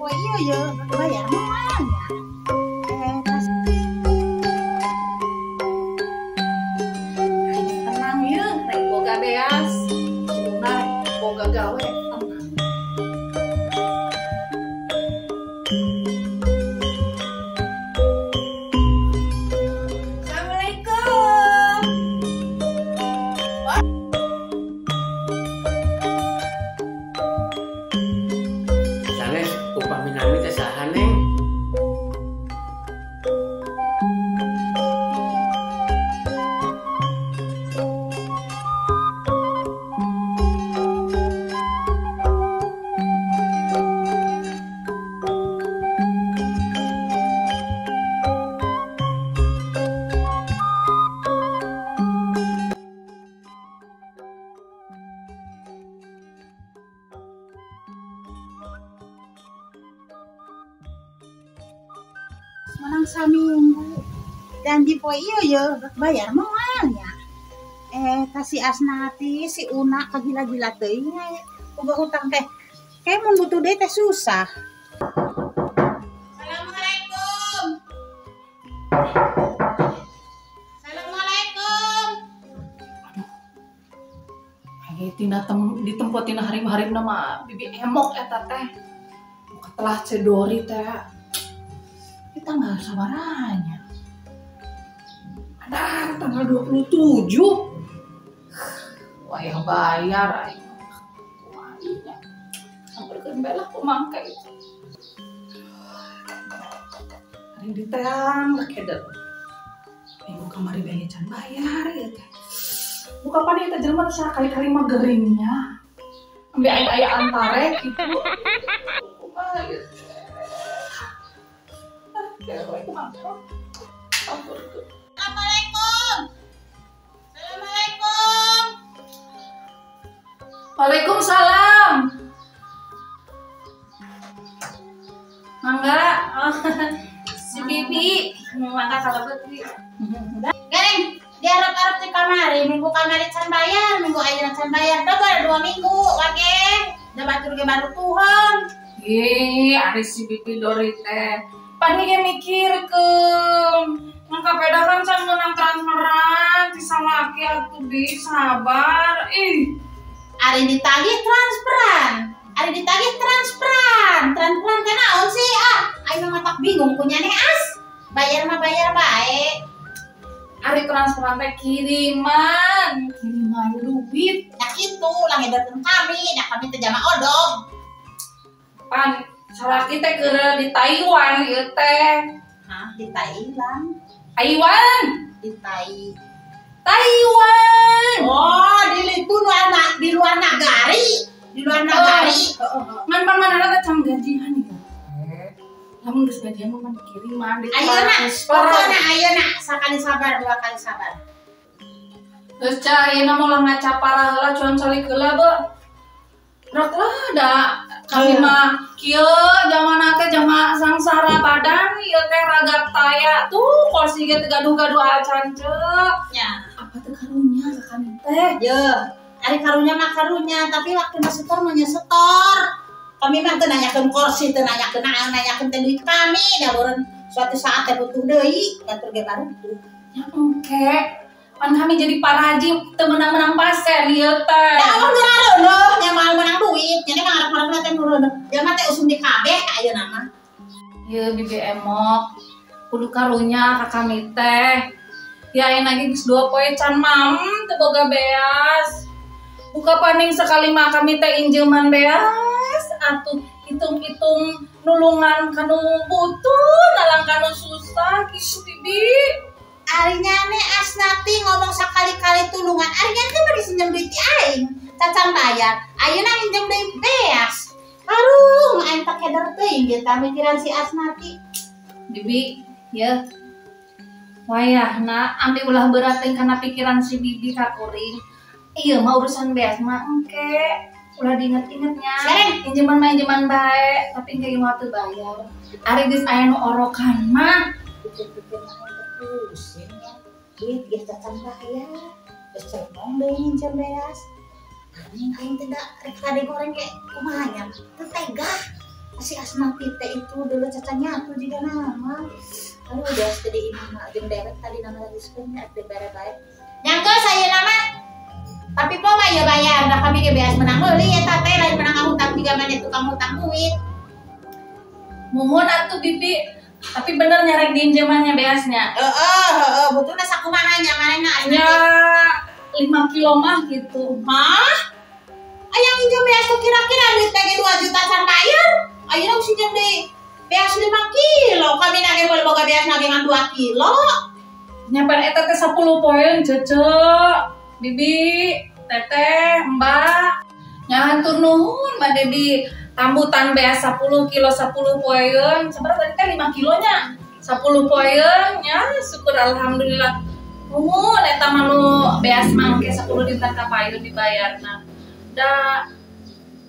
poe ieu ye bayar moal nya. Tenang ye, rek boga beas. Kuduna boga gawe tenang. Assalamualaikum. Sanes upami nami teh saha Neng? Menang saminggu janji poe ieu ye bayar moal nya. Kasih Asnati si Una kagila-gila teuing boga hutang teh. Kayak mun butuh deui teh susah. Assalamualaikum. Assalamualaikum. Aduh. Aing tina ditempo tina harim-harimna mah bibi emok eta teh. Muka telah cedori teh. Kita nggak sabarannya. Ada tanggal 27. Wah, yang bayar aing. Kumaha samperkeun bae lah kumangke itu. Hari diteang keder. Minggu kamari bae can bayar ieu teh. Buka pan ieu teh jelema teh sakali-kali mah geringnya. Ambe aing aya antare kitu. Kumaha ieu teh. Assalamualaikum. Assalamualaikum. Waalaikumsalam. Mangga, si Bibi, mangga kalebet Bi. Geng, diharap-harap di kamari, minggu kamari can bayar, minggu ayeuna can bayar, teh 2 minggu, wage. Da batur ge baru tuhan. Ih, ari si Bibi Dori teh. Pani ge mikirkeun, mangka peda kan can meunang transferan ti salaki atuh Bi, sabar. Ih, ari ditagih transferan. Ari ditagih transferan. Transferan teh naon sih ah? Aing mah tak bingung punya nih as. Bayar mah bayar bae. Ari transferan teh kiriman, kiriman duit. Nah kitu lah ngedarkeun kami, da kami teh jama odog. Pan salaki teh keur di Taiwan ieu teh. Hah, di Thailand? Taiwan. Di Taiwan. Oh, di itu luar di luar nagari. Di luar nagari. Ngan pan manehna teh can gajian ieu. Lamun geus gajian mah pan dikiriman di ayeuna. Pokona ayeuna sakali sabar, 2 kali sabar. Geus cah ayeuna mah ulah ngacaparah heula cuan calik heula beuh. Rek lah da kami mah kieu jamana teh jama sangsara badan ieu teh ragap taya tuh kursi ge teu gaduh-gaduh acan ceu. Nya, apa teh karunya ka kami teh? Ye, ari karunya mah karunya, tapi waktuna setor mah nya setor. Kami mah teu nanyakeun kursi, teu nanyakeun naon, nanyakeun teh duit kami da beureun suatu saat teh butuh deui, batur ge barutuh. Nya engke. Pan kami jadi paraji teu menang-menang pasen ieu teh. Da Allah nu rareuneuh nya moal menang duit, nya mah ngarep-ngarepna teh nu reuneuh. Jalma teh usum di kabeh ayeuna mah. Ieu bibi emok kudu karunya ka kami teh. Ya ayeuna ge geus 2 poe can mam teu boga beas. Buka paning sekali mah kami teh injeuman beas atuh hitung-hitung nulungan kanu butuh, nalang kanu susah kitu bibi. Ari nyane Asnati ngomong sakali-kali tulungan, ari nyane teh bari sinjem duit ti aing, cacan bayar. Ayeuna minjem deui beas. Aduh, aing teh keder teuing ge tah mikiran si Asnati. Bibi, ye. Wayahna ambi ulah berat teuing kana pikiran si Bibi ka kuring. Ieu mah urusan beas mah engke. Ulah diinget-ingetnya. Injeman mah injeman bae, tapi engke mah teu bayar. Ari geus aya nu orokan mah. Pikir-pikir mah pusing ya. Duit ge cacan bayar. Geus cemong deui nginjem beas. Aing aing teh da rek kade goreng ge kumaha nya. Teu tega. Si Asnati teh itu dulu cacanya tuh juga nama. Aduh udah jadi imah jeung dewek tadi nama diskeun nya teh bare bae. Nyangka saya nama tapi po mah ya bayar da kami ge beas menang meuli eta teh lain menang hutang juga maneh tukang hutang duit. Muhun atuh bibi, tapi bener nyarek diinjemannya beasnya. Heeh, heeh, butuhna sakumaha nya manehna Asnati. Ya 5 kilo mah gitu. Hah? Ayang injem beas tuh kira-kira duit teh 2 juta can bayar. Ayeuna geus injem deui beas 5 kilo. Kami nage boleh boga beas nage ngan 2 kilo. Nyapan eta teh 10 poin cece. Bibi, teteh, mbak. Nyahatur nuhun bade di tambutan beas 10 kilo 10 poin. Sebenarnya tadi teh 5 kilonya. 10 poin ya syukur alhamdulillah. Nuhun eta mah nu beas mangke 10 dinten kapayun dibayarna. Da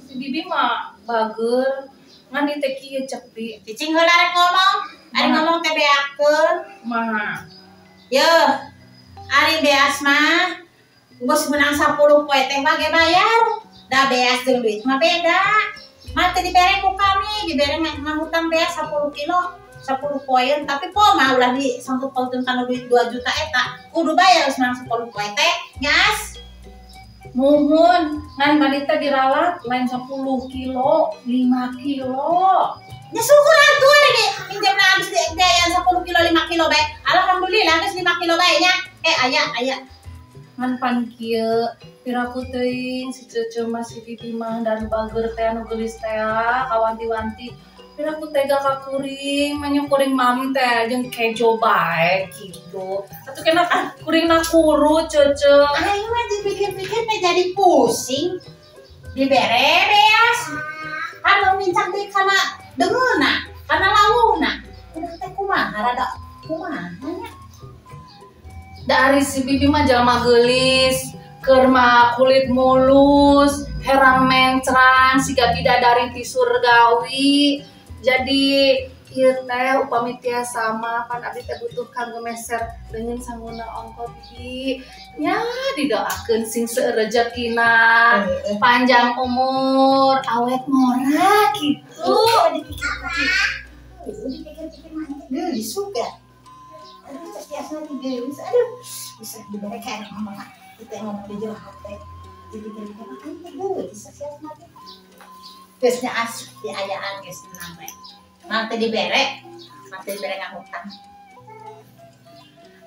si bibi mah bager ngan di teh kieu cek bi. Cicing heula rek ngomong, ari ngomong teh beakeun. Mah. Yeuh, ari beas mah geus menang 10 poe teh mah ge bayar. Da beas jeung duit mah beda. Mah teu dibere ku kami, dibere ngahutang beas 10 kilo 10 poin, tapi po mah ulah disangkut pautkeun kana duit 2 juta eta. Kudu bayar geus menang 10 poe teh. Nyas. Muhun, ngan tadi teh diralat lain 10 kilo, 5 kilo. Ya syukur atuh ari minjemna habis diayaan 10 kilo 5 kilo bae. Alhamdulillah geus 5 kilo bae nya. Aya aya. Ngan pan kieu piraku teuing si Cece mah si Bibi mah dan bager teh anu geulis teh kawanti-wanti. Piraku tega ka kuring, manya kuring mam teh jeung kejo bae gitu. Atuh kena kuringna kuru Cece. Ayo mah dipikir-pikir teh jadi pusing. Dibere beas. Anu mincang deui kana deungeunna, kana lawuhna. Udah teh kumaha rada kumaha nya. Dari si Bibi mah jalma geulis, keur mah kulit mulus, herang mencrang, siga bidadari ti surgawi. Jadi ieu teh upami tiasa mah pan abdi teh butuh kanggo meser leungeun sanguna ongko bibi. Nya didoakeun sing seueur rejekina, panjang umur, awet ngora gitu. Dipikir-pikir. Dipikir-pikir mah geulis suka. Aduh, tiasa geulis. Aduh, bisa dibere kayak ngomong ah. Kita ngomong di jero hate. Dipikir-pikir mah aing teh geulis tiasa teh. Geus nya asup di ayaan geus tenang we. Mah teh dibere, mah teh dibere ngahutang.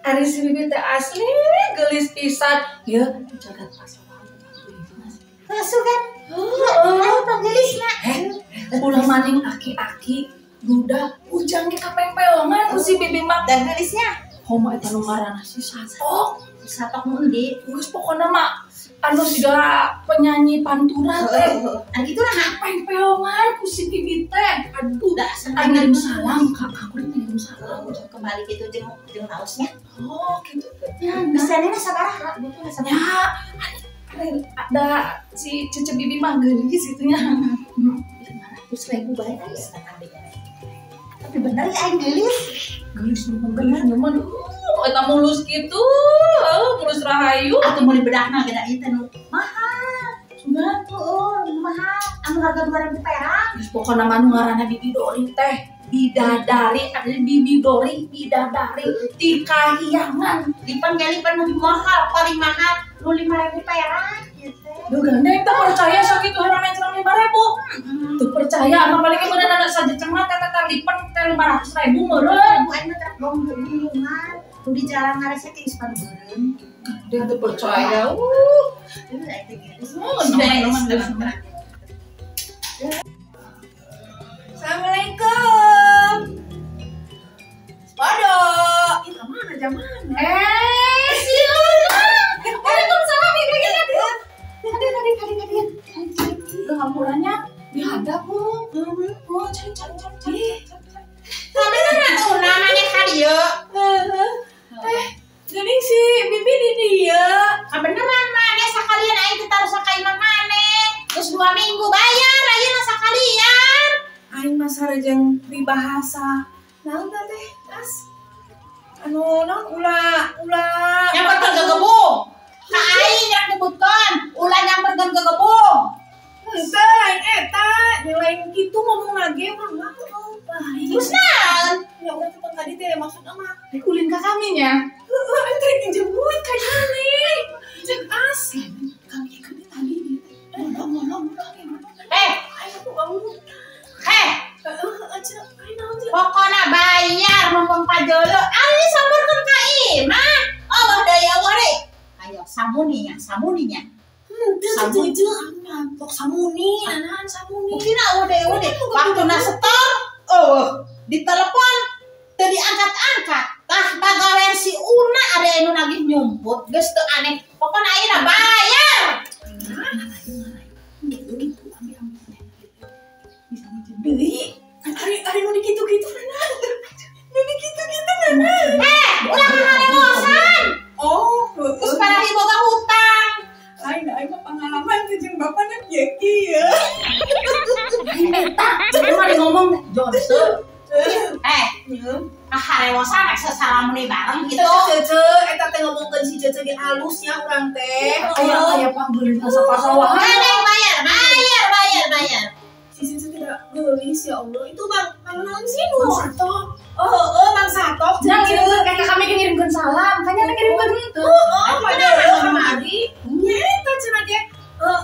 Ari si Bibi teh asli geulis pisan. Yeuh, jagat pasaran. Heuh kan? Heeh, ayo panggelisna. Ulah maning aki-aki duda ujang ge kapengpeongan ku si Bibi mah. Dan geulisnya Komo eta nu ngaranna si Satok. Satok nu endi? Geus pokona mah anu siga penyanyi pantura teh. Anu kitu nah kapengpeongan ku si Bibi teh. Aduh, da ngirim salam ka aku ngirim salam kembali gitu jeung jeung tausnya. Oh, gitu. Ya, biasanya sabaraha butuhna sabaraha. Ya, ada si Cece Bibi mah geulis gitu nya. 500.000 bae geus setengah dibere. Tapi bener ya aing geulis. Geulis bener nemen. Eta mulus gitu, mulus rahayu. Atuh meuli bedakna ge da ieu teh nu mahal. Sudah tuh, mahal. Anu harga 2.000 perak. Geus pokona mah nu ngaranna Bibi Dori teh. Bidadari, ada Bibi Dori, bidadari ti kahiyangan. Lipan ge lipan nu mahal, paling mahal nu 5.000 perak gitu. Duh gandeng teh percaya sakitu herang mencrang 5.000. Teu percaya mah paling meureun anak saja cengat eta teh lipen teh 500.000 meureun. Bu aing mah teh gong-gongan. Nu di jalan ngaresek geus pan beureum. Dia teu percaya. Assalamualaikum. Podo. Ih, mana jam mana? Si Luna. Waalaikumsalam, Ibu. Tadi tadi tadi tadi. Ke hampurannya dihadap, Bu. Oh, cari cari cari cari. Kabeneran Una maneh ka dieu. Geuning si Bibi di dieu. Kabeneran maneh sakalian aing teh taruh ka imah maneh. Geus 2 minggu bayar ayeuna sakalian. Aing mah sareng pribahasa. Naon teh, Tas? Anu naon ulah ulah nyamperkeun gegebung. Ka aing rek nyebutkeun, ulah nyamperkeun gegebung. Henteu lain eta, yang lain kitu ngomong lagi mah lain. Terus naon? Ya udah telepon tadi teh maksudna mah Rek ulin ka kami nya. Heeh, aing teh minjem duit ka maneh. Cek as. Kami ke tadi nih. Ngomong. Eh, aing aku bangun. Eh, heeh, cek aing naon cek. Pokona bayar mumpung pajolo. Ari samburkeun ka imah. Allah deui Allah deui. Ayo samuninya, samuninya. Henteu cece tok samuni, anahan samuni. Mungkin Allah deui Allah deui. Waktuna setor, oh, ditelepon teu diangkat-angkat. Tah bagawean si Una ada anu nagih nyumput, geus teu aneh. Pokona ayeuna bayar. Gitu ambil bisa minjem deui. Ari nu dikitu-kitu nana. Nu dikitu-kitu nana. Eh, ulah ngaharewosan. Oh, terus parahi boga hutang. Lain aing mah pengalaman teh jeung bapana kieu kieu. Eta, cek mah ngomong Johnson. Eh, kaharewosan rek sasalamuni bareng gitu. Cece, eta teh ngomongkeun si Cece ge halusnya urang teh. Aya panggeulis asa pasawahan. Bayar, bayar, bayar, bayar. Si Cece tidak geulis ya Allah. Itu Bang, Mang naon sih nu? Satok. Oh, Mang Satok. Jangan ngirimkeun ka kami ge ngirimkeun salam, kanya ngirimkeun henteu. Heeh, padahal kamari. Nya eta cenah ge,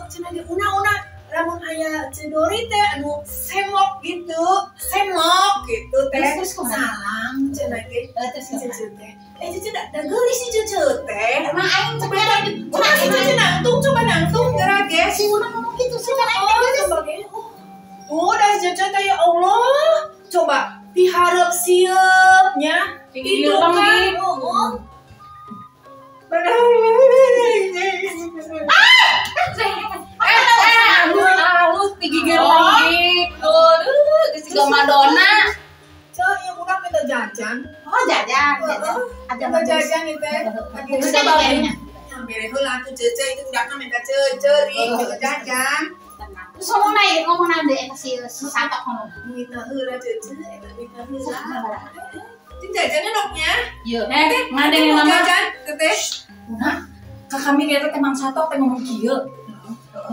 cenah ge una-una lamun aya cedori teh anu semok gitu, semok gitu teh. Terus kumaha? Salam cenah ge. Terus Si Cece teh. Eh Cece da geulis si Cece teh. Emang aing coba Coba si Cece nangtung, coba nangtung geura ge. Si Una ngomong gitu sih kan aing teh Oh, geulis. coba ge. Tuh dah si Cece teh ya Allah. Coba diharap siapnya. Itu kan. Heeh. Halus digigir lagi. Aduh, geus siga Madonna. Cek, yang udah minta jajan. Oh, jajan, jajan. Aja Minta jajan itu teh. Terus kayaknya. Bere heula atuh Cece itu udahna minta cece minta jajan. Terus ngomong naik, ngomong naik eta si Satok ngomong. Minta heula Cece, eta minta heula. Cing jajannya doknya. Iya. Eh, ngadengin nama. Jajan teteh. Una, ka kami ge teh Mang Satok teh ngomong kieu.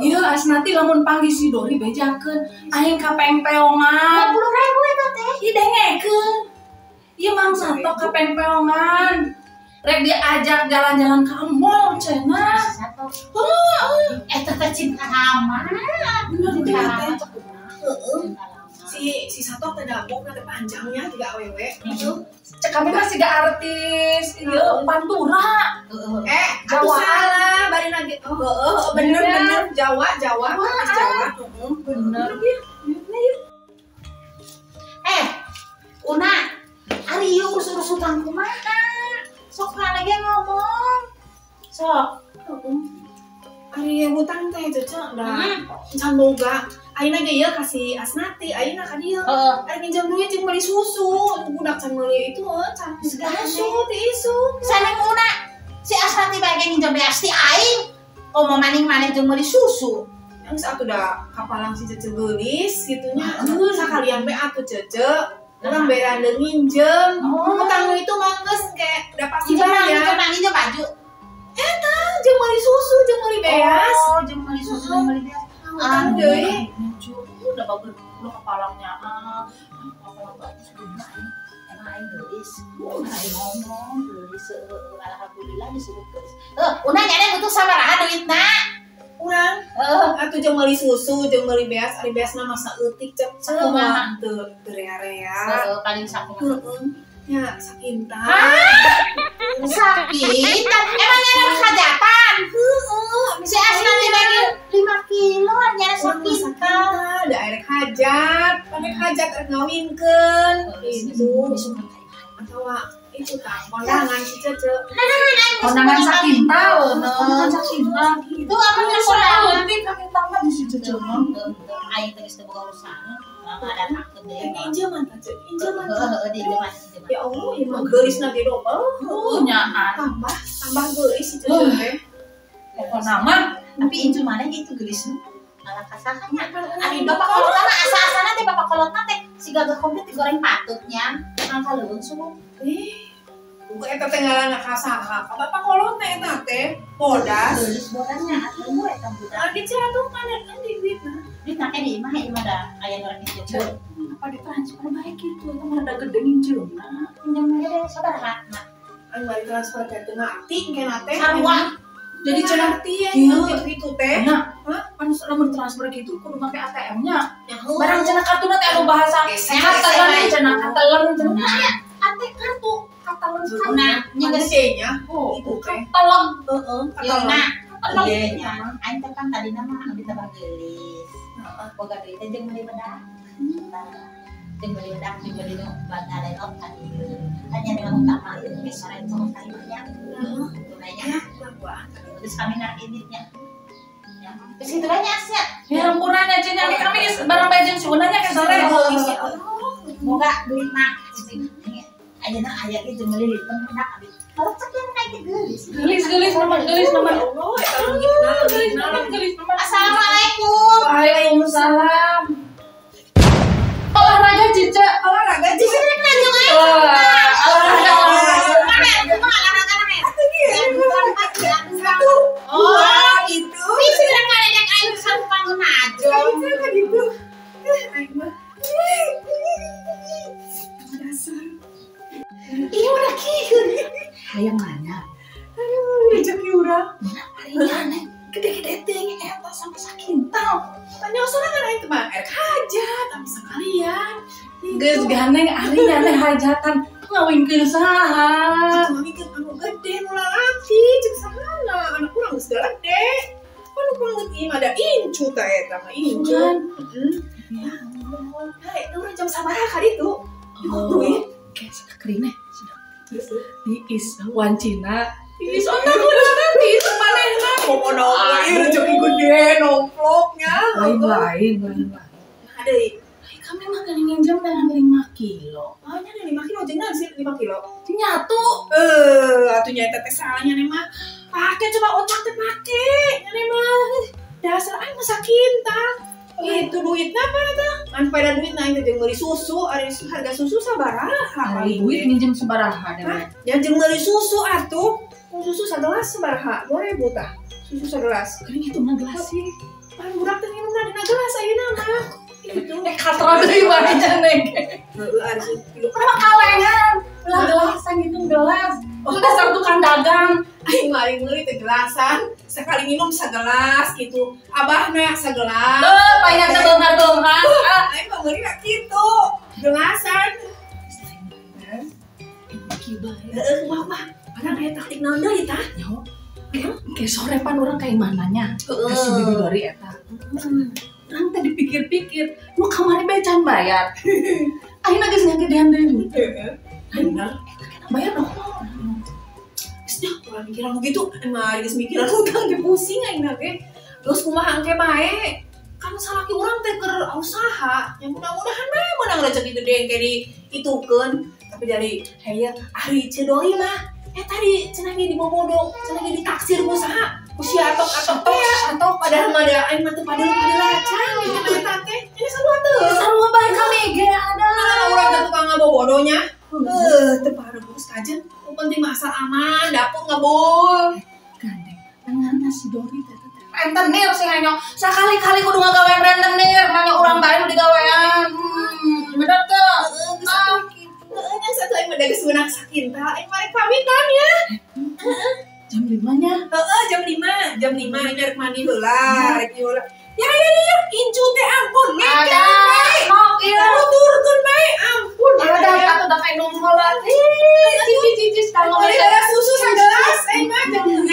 Ieu asnati lamun panggih si Dori bejakeun aing ka pengpeongan. 20.000 eta teh. Ieu dengekeun. Ieu Mang Satok ka pengpeongan. Rek diajak jalan-jalan ka mall cenah. Satok. Heeh, Eta teh cinta lama. bener Cinta teh. lama cek Una. Heeh. Cinta lama. Si Satok teh dapok teh panjangnya juga awewe. Cek kami mah siga artis ieu Pantura. Heeh. Eh, aku Jawa. salah, bari lagi. Oh, heeh, bener bener Jawa, Jawa, artis Jawa. Heeh, Bener. Eh, Una, ari ieu urus-urus hutang kumaha? Sok lagi ngomong. Sok. Ari hutang teh Cece da can boga. Ayeuna ge ieu ka si Asnati, ayeuna ka dieu. Heeh. Ari minjem duit jeung meuli susu, budak can meuli itu heuh, can susu ti isu. Saneng Una, si Asnati bae ge nginjem beas ti aing. Komo maning maneh jeung meuli susu. Yang atuh da kapalang si Cece geulis gitunya. Sakalian we atuh Cece. Urang berande minjem. Oh. Hutang nu itu mah geus kayak udah pasti Minjem bayar. minjem baju. Eta jeung meuli susu, jeung meuli beas. Oh, jeung meuli susu, jeung meuli beas. Hutang deui. Udah bagus udah kepalanya ah kapalang bagus bener. Emang aing geulis. Aing ngomong geulis alhamdulillah disebut geulis. Una nyane butuh sabaraha duitna? Urang Heeh. atuh jeung meuli susu, jeung meuli beas, ari beasna masa eutik cek. Sakumaha? Teu teu rea-rea. Heeh, paling sakumaha. Heeh. Ya, sakinta. Sakit. Emang nyane hajatan? Heeh, Si Asnati bagi 5 kilo nyane Urang mah sakinta. sakinta, da erek hajat, rek hajat rek ngawinkeun gitu. Atawa itu tah kondangan si Cece. Kondangan sakinta, kondangan sakinta. Itu apa nya kondangan? Penting sakinta mah di situ mah. Aing teh geus teu boga urusan. Ngadatangkeun deui. Injeman tah Cece, injeman tah. Heeh, di injeman, injeman. Ya Allah, ieu mah geulisna ge dobel. Nyaan. Tambah tambah geulis si Cece teh. Pokokna mah Tapi incu mana gitu geulis. Ala kasahanya. Ari bapak kolotna asa-asana teh bapak kolotna teh si gagah komplit digoreng patutnya. Nang kaleuweung subuh. Eh, buku eta teh ngaranna ka saha? Ka bapak kolot teh eta teh bodas. Geulis bodannya atuh eta budak. Ari atuh mana kan di duitna. duit nake di imah ieu mah da aya nu rek dijemput. Apa ditransfer bae kitu eta mah rada gede nginjeumna. Pinjam aja deh sabaraha. Aing bari transfer teh teu ngarti engke teh. Sarua. Jadi cenah ngarti ya gitu teh. Nah, pan lamun transfer gitu kudu make ATM-nya. Barang cenah kartuna teh anu bahasa katelan cenah katelan cenah. AT kartu katelan kartu. Nah, nya geus nya. Oh, itu teh. Katelan. Heeh, katelan. Iya nya. Aing teh kan tadina mah abdi teh geulis. Heeh, boga duit teh jeung meuli bedak. Jeung meuli bedak jeung meuli nu bagalelok ka dieu. Hanya dengan utama ieu geus sore sok ka imah nya. Heeh, tunainya. Terus kami narik inditnya. Ya, terus itu banyak sih. Ya rampunannya cenah kami geus barang bae jeung suunanya ke sore. Boga duit mah. Ayeuna aya ge jeung meuli lipeng bedak abdi. Kalau cek yang kayak geulis. Geulis nama geulis nama. Geulis nama geulis nama. Assalamualaikum. Waalaikumsalam. Olahraga Cica. Olahraga Cica. Olahraga. Olahraga. Satu, dua, gitu. Ini sudah nggak aing satu panggung aja. Aing gitu. Aing mah. Dasar. Iya udah kieu. Hayang nanya. Aduh, rezeki urang. Hari ini gede-gede teuing eta sampai sakintal. Tanya sorangan aing teh mah erek hajat tapi sekalian. Geus gandeng ari nyaneh hajatan ngawinkeun saha. Atuh ngawinkeun anu gede nu lalaki ceuk sahana anak urang geus gede. Pan nu geut ieu mah da incu tah eta mah incu. Heeh. Ya Allah. Hei, urang jam sabaraha ka ditu? Nyokot duit. Kayak sekeurine. Tiis wancina. Tiis otak urang tiis manehna. Pokona ieu rezeki gede nomploknya. Lain-lain. Nah, deui. Kami mah geuning nginjem dengan 5 kilo. Oh, nya 5 kilo jeung naon sih 5 kilo? Nyatu. Atuh nya eta teh salahnya nih mah. Pake coba otak teh pake. Nya mah dasar aing mah sakinta. Itu duitna apa eta? Ngan pada duitna aing teh jeung meuli susu, ari harga susu sabaraha? Ari duit minjem sabaraha dewek. Nya jeung meuli susu atuh. Susu sagelas sabaraha? 2000 tah. Susu sagelas. Geuning hitungna gelas sih. Pan budak teh nginumna dina gelas ayeuna mah. Itu katro deui bae cenah. Heeh, ari kilo mah kalengan. Ulah gelasan ngitung gelas. Itu dasar tukang dagang. Aing mah aing meuli teh gelasan, sekali minum sagelas gitu. Abahna sagelas. Heuh, paingan teh beunghar-beunghar. Aing mah meuli kitu, gelasan. Kieu bae. Heeh, kumaha mah. Padahal aya taktik naon deui tah? Nyaho. Ke sore pan urang ka imananya. Ka si Bibi Dori eta. Urang teh dipikir-pikir, nu kamari bae can bayar. Ayeuna geus ngagedean deui. Heeh. Bener. Eta kena bayar dong. Geus dah, urang mikiran gitu. Emang geus mikiran hutang ge pusing aing ge. Terus kumaha engke bae? Kan salaki urang teh keur usaha. Ya mudah-mudahan bae meunang rezeki gede engke diitukeun. Tapi dari haya ari Ceu Dori mah eta di cenah ge dibobodo, cenah ge ditaksir ku saha? Ku si atok-atok teh. Atok padahal mah da aing mah teu padel-padel acan gitu eta teh. Jadi sarua teu. Sarua bae kami ge ada. Urang teh tukang ngabobodonya. Teu parebus kajen. Nu penting mah asal aman, dapur ngebul. Gandeng. Tanganna si Dori teh rentenir sih nganyo. Sakali-kali kudu ngagawean rentenir, nganyo urang bae nu digawean. Bener teu? Heeh, geus kitu. Heeh, nya satu aing mah da geus meunang sakinta, aing mah rek pamitan ya. Heeh. Jam 5 nya. Heeh, jam 5. Jam 5 aing rek mandi heula, rek heula. Ya ya ya, incu teh ampun, ngekel bae. Nok ieu. Tuturkeun bae, ampun. Ada atuh da kayak nung heula. Cici cici Meuli heula susu sagelas aing mah jeung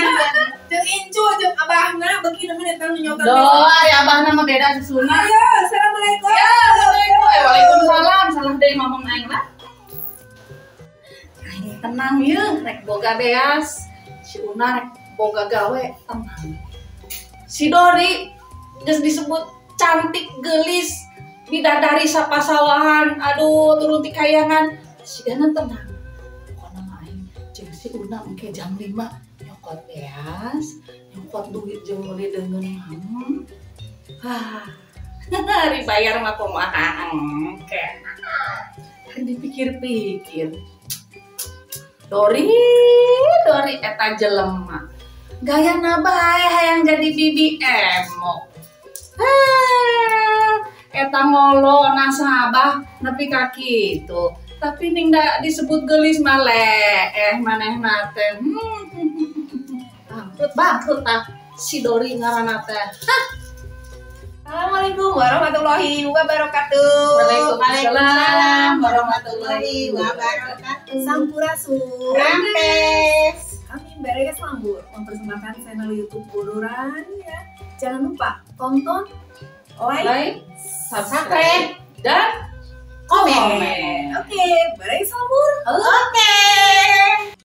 jeung incu jeung abahna beuki nemen eta nu nyotan. Doh, ari abahna mah beda susuna. Ayo, assalamualaikum. Ya, assalamualaikum. Waalaikumsalam. Salah deui ngomong aing lah. Aing tenang yeuh, rek boga beas. Si Una rek boga gawe tenang. Si Dori geus disebut cantik geulis bidadari sapasawahan, aduh turun ti kayangan. Sigana tenang. Pokona mah aing jeung si Una engke jam 5 nyokot beas, nyokot duit jeung meuli deungeun mam. Ah, hari bayar mah kumaha engke. Dipikir-pikir. Dori, Dori eta jelema. Gayana bae hayang jadi bibi emok. Eta ngolo nasabah nepi ka kitu. Tapi ning da disebut gelis mah eh manehna teh. Bangkrut bangkrut tah si Dori ngaranna teh. Hah. Assalamualaikum warahmatullahi wabarakatuh. Waalaikumsalam warahmatullahi wabarakatuh. Sampurasun. Rampes. Kami Beres Lambur mempersembahkan channel YouTube Buluran ya. Jangan lupa tonton, like, Like, subscribe, dan Komen. komen. Oke, Beres Lambur.